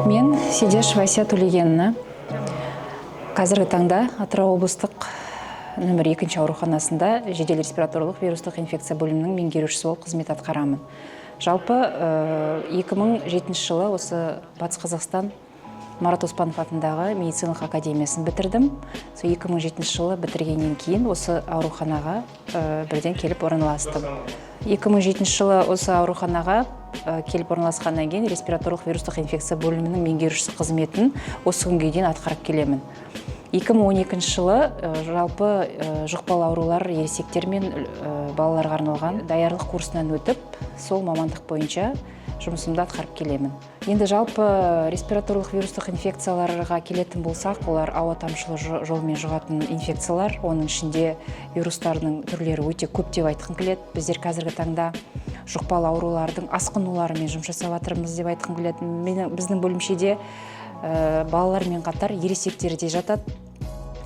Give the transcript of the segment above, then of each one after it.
Мен Сидешева Әсия Төлегеновна, қазіргі таңда Атырау облыстық нөмір 2 ауруханасында жедел респираторлық вирустық инфекция бөлімінің меңгерушісі болып қызмет атқарамын. Жалпы 2007 жылы осы Батыс Қазақстан Марат Оспанов атындағы медициналық академиясын бітірдім. Сол 2007 жылы бітіргеннен кейін осы ауруханаға бірден келіп орналастым. 2007 жылы осы ауруханаға келіп орналасқаннан кейін респираторлық вирустық инфекция бөлімінің меңгерушісі қызметін осы күнге дейін атқарып келемін. 2012 жылы жалпы жұқпалы аурулар ересектер мен балаларға арналған даярлық курсынан өтіп, сол мамандық бойынша жұмысымды атқарып келемін. Енді жалпы респираторлық вирустық инфекцияларға келетін болсақ, олар ауа тамшылы жолмен жұғатын инфекциялар. Оның ішінде вирустардың түрлері өте көп деп айтқым келеді. Біздер қазіргі таңда жұқпалы аурулардың асқынуларымен жұмыс жасап жатырмыз деп айтқым келеді. Біздің бөлімшеде балалармен қатар ересектер де жатады.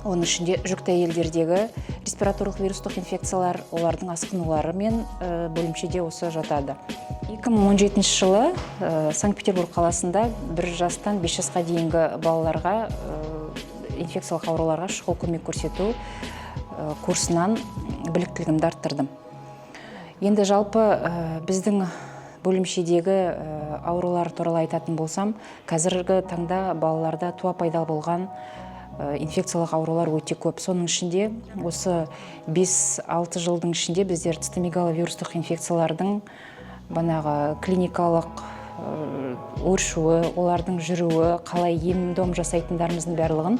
Оның ішінде жүкті әйелдердегі респираторлық вирустық инфекциялар, олардың асқынуларымен бөлімшеде осы жатады. 2017 жылы Санкт-Петербург қаласында 1 жастан 5 жасқа дейінгі балаларға инфекциялық ауруларға шұғыл көмек көрсету курсынан біліктілігімді арттырдым. Енді жалпы біздің бөлімшедегі аурулар туралы айтатын болсам, қазіргі таңда балаларда туа пайда болған инфекциялық аурулар өте көп. Соның ішінде осы 5-6 жылдың ішінде біздер цитомегаловирустық инфекциялардың банағы клиникалық өршуі, олардың жүруі, қалай ем дом жасайтындарымыздың барлығын,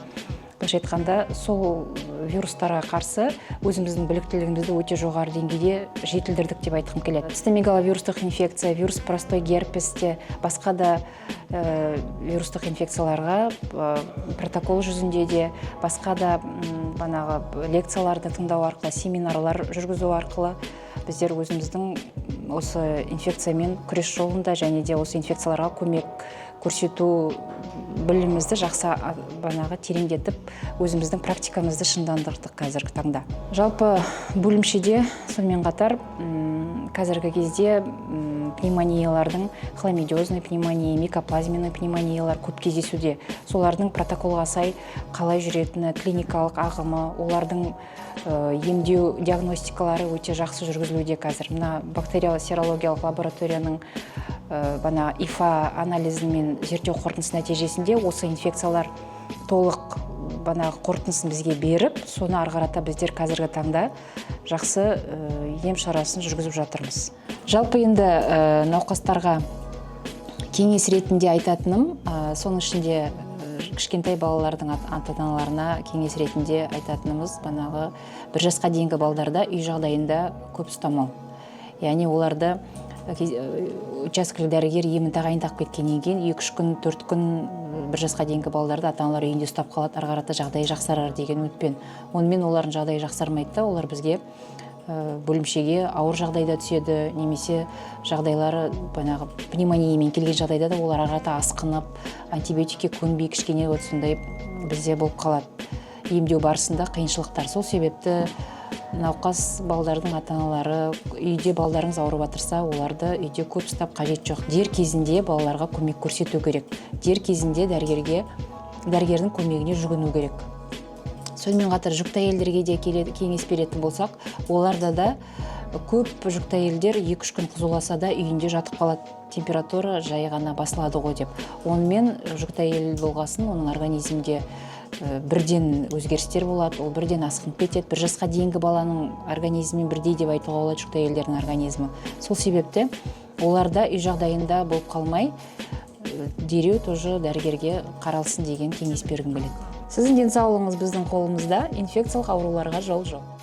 былайша айтқанда, сол вирустарға қарсы өзіміздің біліктілігімізді өте жоғары деңгейде жетілдірдік деп айтқым келеді. Цитомегаловирустық инфекция, вирус простой герпес те, басқа да вирустық инфекцияларға протокол жүзінде де, басқа да банағы лекцияларды тыңдау арқылы, семинарлар жүргізу арқылы біздер өзіміздің осы инфекциямен күрес жолында және де осы инфекцияларға көмек көрсету білімімізді жақсы банағы тереңдетіп, өзіміздің практикамызды шыңдандырдық қазіргі таңда. Жалпы бөлімшеде сонымен қатар қазіргі кезде пневмониялардың, хламидиозный пневмония, микоплазменный пневмониялар көп кездесуде. Солардың протоколға сай қалай жүретіні, клиникалық ағымы, олардың емдеу диагностикалары өте жақсы жүргізілуде қазір. Мына бактериялық серологиялық лабораторияның бана ИФА анализімен зерттеу қорытындысы нәтижесінде осы инфекциялар толық банағы қорытындысын бізге беріп, соны ары қарата біздер қазіргі таңда жақсы ем шарасын жүргізіп жатырмыз. Жалпы енді науқастарға кеңес ретінде айтатыным, соның ішінде кішкентай балалардың ата аналарына кеңес ретінде айтатынымыз, банағы 1 жасқа дейінгі балдарда үй жағдайында көп ұстамау. Яғни оларды учаскелік дәрігер емін тағайындап кеткеннен кейін 2-3 күн, 4 күн 1 жасқа дейінгі балаларды ата аналар үйінде ұстап қалады, ары қарата жағдайы жақсарар деген үмітпен. Онымен олардың жағдайы жақсармайды да, олар бізге бөлімшеге ауыр жағдайда түседі немесе жағдайлары банағы пневмониямен келген жағдайда да олар ары қарата асқынып, антибиотикке көнбей, кішкене вот сондай бізде болып қалады емдеу барысында қиыншылықтар. Сол себепті науқас балдардың ата аналары, үйде балдарыңыз ауырып жатырса, оларды үйде көп ұстап қажет жоқ. Дер кезінде балаларға көмек көрсету керек, дер кезінде дәрігердің көмегіне жүгіну керек. Сонымен қатар жүкті әйелдерге де кеңес беретін болсақ, оларда да көп жүкті әйелдер 2-3 күн қызуласа да үйінде жатып қалады, температура жай ғана басылады ғой деп. Онымен жүкті әйел болғасын, оның организмінде бірден өзгерістер болады, ол бірден асқынып кетеді. 1 жасқа дейінгі баланың организмімен бірдей деп айтуға болады жүкті әйелдердің организмі. Сол себепті оларда үй жағдайында болып қалмай, дереу тоже дәрігерге қаралсын деген кеңес бергім келеді. Сіздің денсаулығыңыз біздің қолымызда, инфекциялық ауруларға жол жоқ.